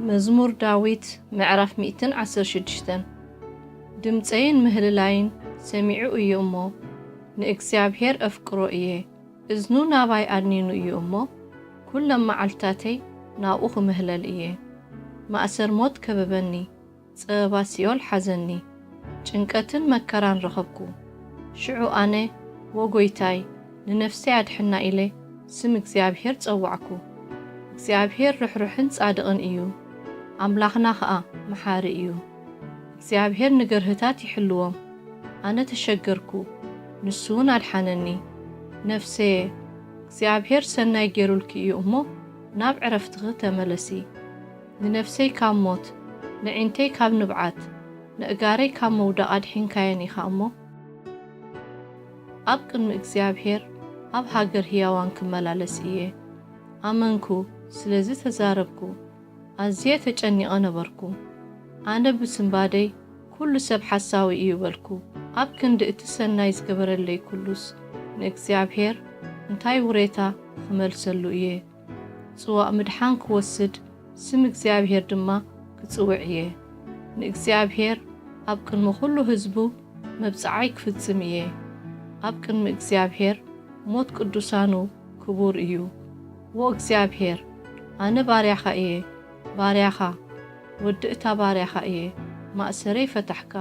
መዝሙር ዳዊት ምዕራፍ ሚእትን ዓሰርተ ሽዱሽተን። ድምፀይን ምህልላይን ሰሚዑ እዩ እሞ፣ ንእግዚኣብሔር እፍቅሮ እየ። እዝኑ ናባይ ኣድኒኑ እዩ እሞ፣ ኩሎም መዓልትታተይ ናብኡ ክምህለል እየ። ማእሰር ሞት ከበበኒ፣ ጸበባ ሲኦል ሓዘኒ። ጭንቀትን መከራን ረኸብኩ። ሽዑ ኣነ፣ "ዎ ጐይታይ፣ ንነፍሰይ ኣድሕና" ኢለ ስም እግዚኣብሔር ጸዋዕኩ። እግዚኣብሔር ርሕሩሕን ጻድቕን እዩ፣ ኣምላኽና ኸኣ መሓሪ እዩ። እግዚኣብሔር ንገርህታት ይሕልዎም። ኣነ ተሸገርኩ፣ ንሱ እውን ኣድሓነኒ። ነፍሰየ፣ እግዚኣብሔር ሰናይ ገይሩልኪ እዩ እሞ፣ ናብ ዕረፍትኺ ተመለሲ። ንነፍሰይ ካብ ሞት፣ ነዒንተይ ካብ ንብዓት፣ ነእጋረይ ካብ ምውዳቕ ኣድሒንካየን ኢኻ እሞ፣ ኣብ ቅድሚ እግዚኣብሔር ኣብ ሃገር ህያዋን ክመላለስ እየ። ኣመንኩ፣ ስለዚ ተዛረብኩ፣ ኣዝየ ተጨኒቐ ነበርኩ። ኣነ ብስንባደይ፣ "ኩሉ ሰብ ሓሳዊ እዩ" በልኩ። ኣብ ክንዲ እቲ ሰናይ ዝገበረለይ ኩሉስ፣ ንእግዚኣብሔር እንታይ ውሬታ ክመልሰሉ እየ? ጽዋእ ምድሓን ክወስድ፣ ስም እግዚኣብሔር ድማ ክጽውዕ እየ። ንእግዚኣብሔር ኣብ ቅድሚ ኩሉ ህዝቡ መብጽዓይ ክፍጽም እየ። ኣብ ቅድሚ እግዚኣብሔር ሞት ቅዱሳኑ ክቡር እዩ። ዎ እግዚኣብሔር፣ ኣነ ባርያኻ እየ፣ ባርያኻ፣ ወዲ እታ ባርያኻ እየ፣ ማእሰረይ ፈታሕካ።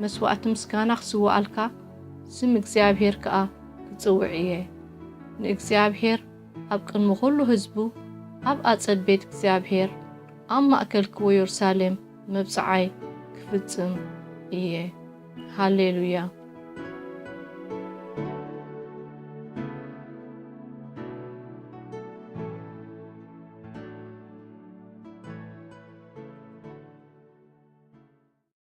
መስዋእቲ ምስጋና ክስውኣልካ፣ ስም እግዚኣብሔር ከኣ ክጽውዕ እየ። ንእግዚኣብሔር ኣብ ቅድሚ ኩሉ ህዝቡ፣ ኣብ ኣጸድ ቤት እግዚኣብሔር፣ ኣብ ማእከል ክወ የሩሳሌም መብጽዓይ ክፍጽም እየ። ሃሌሉያ።